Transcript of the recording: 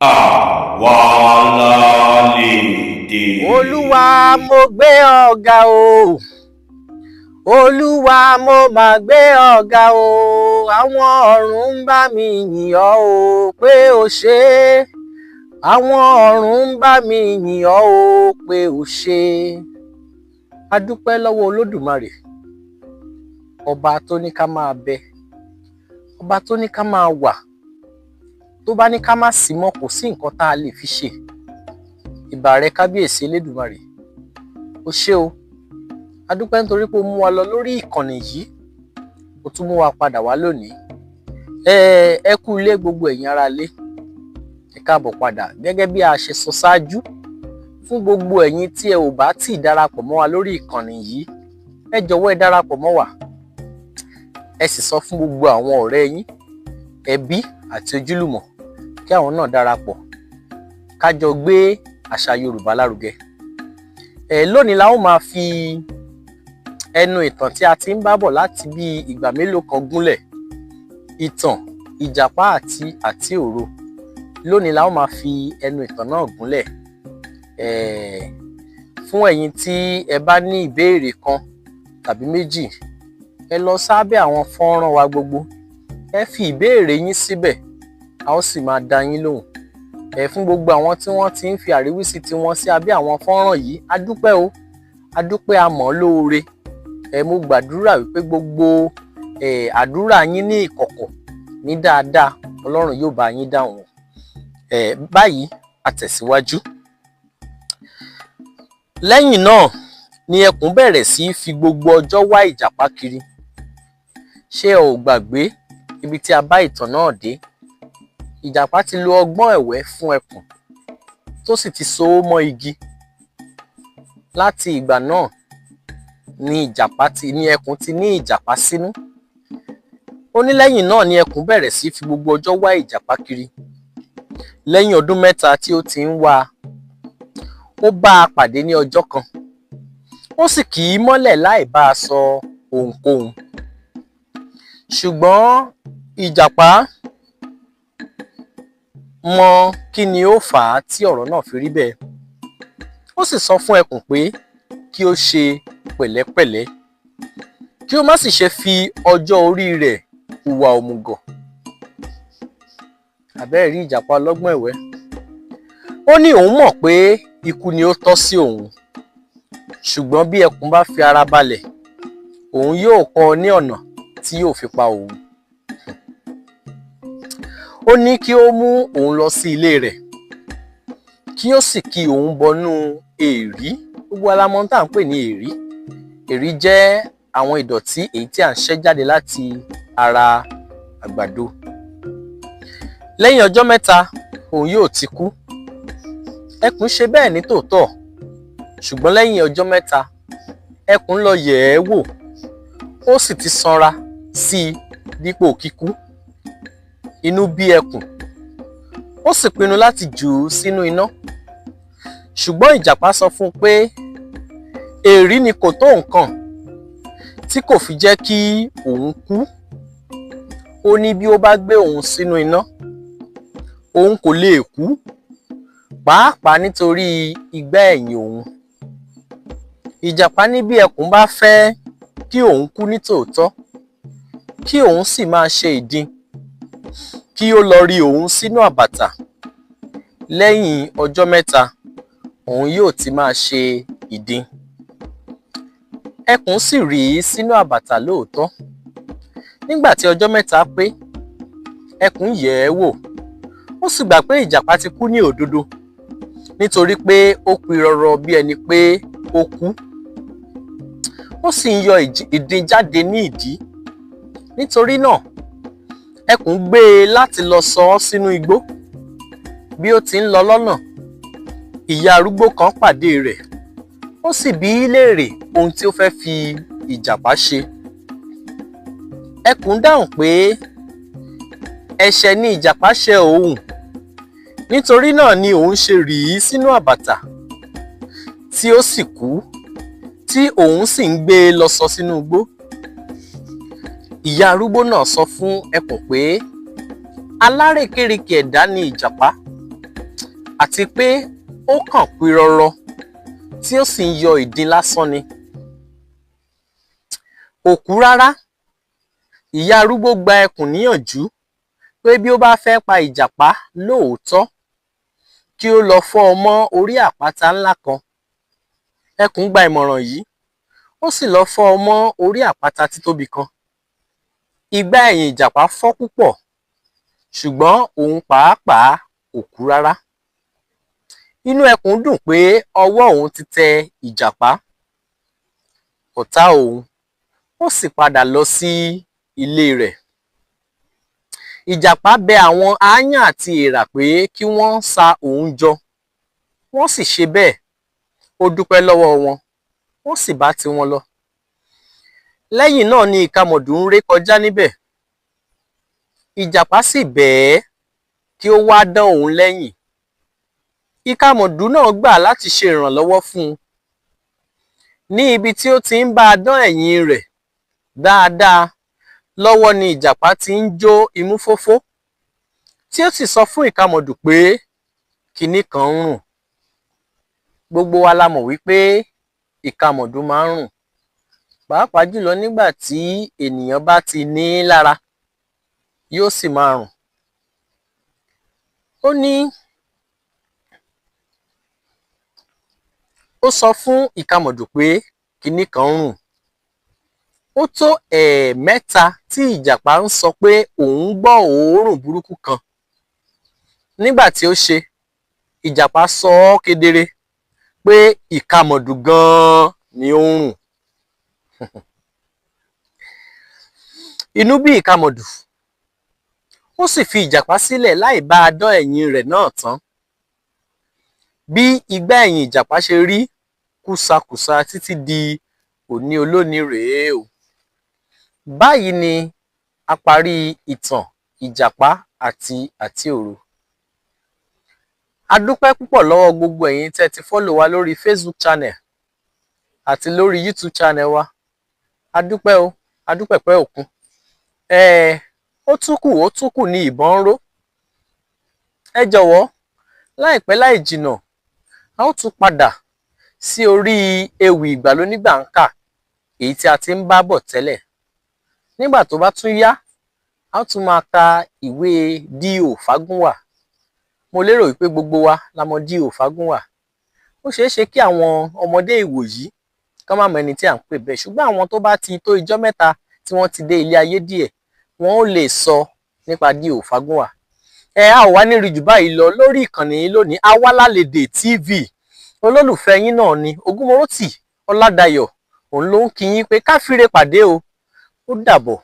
Àwa la lèdè. Olúwa, mo gbé ọ ga o. Olúwa, mo mà gbé ọ ga o. Àwọn ọ̀run ń bá mi yìn ọ́ o pé o ṣé. Àwọn ọ̀run ń bá mi yìn ọ́ o pé o ṣé. A dúpẹ́ lọ́wọ́ Olódùmarè, ọba tó ní ká máa bẹ, ọba tó ní ká máa wà. Tó bá ní ká má sí mọ́, kò sí nǹkan tá a lè fi ṣe. Ìbà rẹ, Kábíyèsí Elédùmarè. O ṣé o. A dúpẹ́ nítorí pé o mú wa lọ lórí ìkànnì yìí, o tún mú wa padà wá lónìí. Ẹ kú ilé, gbogbo ẹ̀yin ará ilé, ẹ káàbọ̀ padà. Gẹ́gẹ́ bí a ṣe sọ ṣáájú, fún gbogbo ẹ̀yin tí ẹ ò bá tíì darapọ̀ mọ́ wa lórí ìkànnì yìí, ẹ jọ̀wọ́, ẹ darapọ̀ mọ́ wa. Ẹ sì sọ fún gbogbo àwọn ọ̀rẹ́ yín, ẹbí àti ojúlùmọ̀ kí àwọn náà darapọ̀, ká jọ gbé àṣà Yorùbá lárugẹ. Lónìí la ó máa fi ẹnu ìtàn tí a ti ń bá bọ̀ láti bí ìgbà mélòó kan gúnlẹ̀, ìtàn Ìjàpá àti Àtíòro. Lónìí la ó máa fi ẹnu ìtàn náà gúnlẹ̀. Fún ẹ̀yin tí ẹ bá ní ìbéèrè kan tàbí méjì, ẹ lọ sábẹ́ àwọn fọ́nrán wa gbogbo, ẹ fi ìbéèrè yín síbẹ̀, a ó sì máa dá yín lóhùn. Fún gbogbo àwọn tí wọ́n ti ń fi àríwísí tiwọn sí abẹ́ àwọn fọ́nrán yìí, a dúpẹ́ o, a dúpẹ́, a mọ̀ ọ́ lóore. Mo gbàdúrà wípé gbogbo àdúrà yín ní ìkọ̀kọ̀ ní dáadáa, Ọlọ́run yóò bá yín dáhùn. Báyìí, a tẹ̀síwájú. Lẹ́yìn náà ni ẹkùn bẹ̀rẹ̀ sí í fi gbogbo ọjọ́ wá Ìjàpá kiri. Ṣé ẹ ò gbàgbé ibi tí a bá ìtàn náà dé? Ìjàpá ti lo ọgbọ́n ẹ̀wẹ́ fún ẹkùn, tó sì ti so ó mọ́ igi. Láti ìgbà náà ni ìjàpá ti ní ẹkùn ti ní Ìjàpá sínú. Ó ní lẹ́yìn náà ni ẹkùn bẹ̀rẹ̀ sí fi gbogbo ọjọ́ wá Ìjàpá kiri. Lẹ́yìn ọdún 3 tí ó ti ń wá a, ó bá a pàdé ní ọjọ́ kan, ó sì kì í mọ́lẹ̀ láì bá a sọ ohunkóhun. Ṣùgbọ́n Ìjàpá mọ kí ni ó fà á tí ọ̀rọ̀ náà fi rí bẹ́ẹ̀. Ó sì sọ fún ẹkùn pé kí ó ṣe pẹ̀lẹ́pẹ̀lẹ́, kí ó má sì ṣe fi ọjọ́ orí rẹ̀ hùwà òmùgọ̀. Àbẹ́ẹ̀ rí Ìjàpá ọlọ́gbọ́n ẹ̀wẹ́. Ó ní òun mọ̀ pé ikú ni ó tọ́ sí òun, ṣùgbọ́n bí ẹkùn bá fi ara balẹ̀, òun yóò kọ́ ọ ní ọ̀nà tí yóò fi pa òun. Ó ní kí ó mú òun lọ sí ilé rẹ̀, kí ó sì ki òun bọnú èérí. Gbogbo wa la mọ̀ ohun tá à ń pè ní èérí. Èérí jẹ́ àwọn ìdọ̀tí èyí tí à ń ṣẹ́ jáde láti ara àgbàdo. Lẹ́yìn ọjọ́ 3, òun yóò ti kú. Ẹkùn ṣe bẹ́ẹ̀ ní tòótọ́, ṣùgbọ́n lẹ́yìn ọjọ́ 3, ẹkùn lọ yẹ̀ ẹ́ wò, ó sì ti sanra sí i dípò kíkú. Inú bí ẹkùn, ó sì pinnu láti jù ú sínú iná. Ṣùgbọ́n Ìjàpá sọ fún un pé èérí ni kò tó nǹkan tí kò fi jẹ́ kí òun kú. Ó ní bí ó bá gbé òun sínú iná, òun kò lè kú, pàápàá nítorí igbá ẹ̀yìn òun. Ìjàpá ní bí ẹkùn bá fẹ́ kí òun kú ní tòótọ́, kí òun sì máa ṣe ìdin, kí ó lọ ri òun sínú àbàtà. Lẹ́yìn ọjọ́ 3, òun yóò ti máa ṣe ìdin. Ẹkùn sì rì í sínú àbàtà lóòótọ́. Nígbà tí ọjọ́ 3 pé, ẹkùn yẹ̀ ẹ́ wò, ó sì gbà pé Ìjàpá ti kú ní òdodo, nítorí pé ó pirọrọ bí ẹni pé ó kú, ó sì ń yọ ìdin jáde ní ìdí. Nítorí náà, ẹkùn gbé e láti lọ sọ ọ́ sínú igbó. Bí ó ti ń lọ lọ́nà, ìyá arúgbó kan pàdé rẹ̀, ó sì bi í léèrè ohun tí ó fẹ́ fi Ìjàpá ṣe. Ẹkùn dáhùn pé ẹ̀ṣẹ̀ ni Ìjàpá ṣẹ̀ òun, nítorí náà ni òun ṣe rì í sínú àbàtà tí ó sì kú, tí òun sì ń gbé e lọ sọ sínú igbó. Ìyá arúgbó náà sọ fún ẹkùn pé alárèékérekè ẹ̀dá ni Ìjàpá. Àti pé ó kàn pirọrọ tí ó sì ń yọ ìdin lásán ni. Kò kú rárá. Ìyá arúgbó gba ẹkùn níyànjú pé bí ó bá fẹ́ pa ìjàpá lóòótọ́, kí ó lọ fọ́ ọ mọ́ orí àpáta ńlá kan. Ẹkùn gba ìmọ̀ràn yìí, ó sì lọ fọ́ ọ mọ́ orí àpáta títóbi kan. Igbá ẹ̀yìn ìjàpá fọ́ púpọ̀, ṣùgbọ́n òun pàápàá kò kú rárá. Inú ẹkùn dùn pé ọwọ́ òun ti tẹ ìjàpá, ọ̀tá òun, ó sì padà lọ sí ilé rẹ̀. Ìjàpá bẹ àwọn aáyán àti èèrà pé kí wọ́n sa òun jọ. Wọ́n sì ṣe bẹ́ẹ̀. Ó dúpẹ́ lọ́wọ́ wọn, wọ́n sì bá tiwọn lọ. Lẹ́yìn náà ni ìkamọ̀dù ń ré kọjá níbẹ̀. Ìjàpá sì bẹ̀ ẹ́ kí ó wá dán òun lẹ́yìn. Ìkamọ̀dù náà gbà láti ṣe ìrànlọ́wọ́ fún un. Ní ibi tí ó ti ń bá a dán ẹ̀yìn rẹ̀ dáadáa lọ́wọ́ ni ìjàpá ti ń jó imú fófó, tí ó sì sọ fún ìkamọ̀dù pé kinní kan ń rùn. Gbogbo wa la mọ̀ wípé ìkamọ̀dù máa ń rùn, pàápàá jùlọ nígbà tí ènìyàn bá ti ní í lára, yóò sì máa rùn. Ó ní ó sọ fún ìkamọ̀dù pé kinní kan ń rùn. Ó tó ẹ̀ẹ̀mẹ́ta tí ìjàpá ń sọ pé òun gbọ́ òórùn burúkú kan. Nígbà tí ó ṣe, ìjàpá sọ ọ́ kedere pé ìkamọ̀dù gan-an ni ó ń rùn. Inú bí ìkamọ̀dù, ó sì fi ìjàpá sílẹ̀ láì bá a dán ẹ̀yìn rẹ̀ náà tán. Bí igbá ẹ̀yìn ìjàpá ṣe rí kúsakùsa títí di òní olónìí rèé o. Báyìí ni a parí ìtàn Ìjàpá àti Àtíòro. A dúpẹ́ púpọ̀ lọ́wọ́ gbogbo ẹ̀yin tẹ́ ti follow wa lórí Facebook channel àti lórí YouTube channel wa. A dúpẹ́ o, a dúpẹ́ pẹ́ òkun. Ó tún kù, ó tún kù ní ìbọn ń ró. Ẹ jọ̀wọ́, láìpẹ́ láì jìnà, a ó tún padà sí orí ewì ìgbàlónígbà ń kà, èyí tí a ti ń bá bọ̀ tẹ́lẹ̀. Nígbà tó bá tún yá, a ó tún máa ka ìwé D.O. Fágúnwà. Mo lérò wípé gbogbo wa la mọ D.O. Fágúnwà. Ó ṣeé ṣe kí àwọn ọmọdé ìwòyí kán má mọ ẹni tí à ń pè bẹ́ẹ̀, ṣùgbọ́n àwọn tó bá ti tó ijọ́ mẹ́ta tí wọ́n ti dé ilé ayé díẹ̀, wọ́n ó lè sọ nípa D.O. Fágúnwà. Ẹ a ò wá ní rí jù báyìí lọ lórí ìkànnì yìí lónìí, Awalalédè TV. Olólùfẹ́ yín náà ni Ògúnmọ́rótì Ọládayọ̀, òun ló ń kí yín pé ká fire pàdé o. Ó dàbọ̀.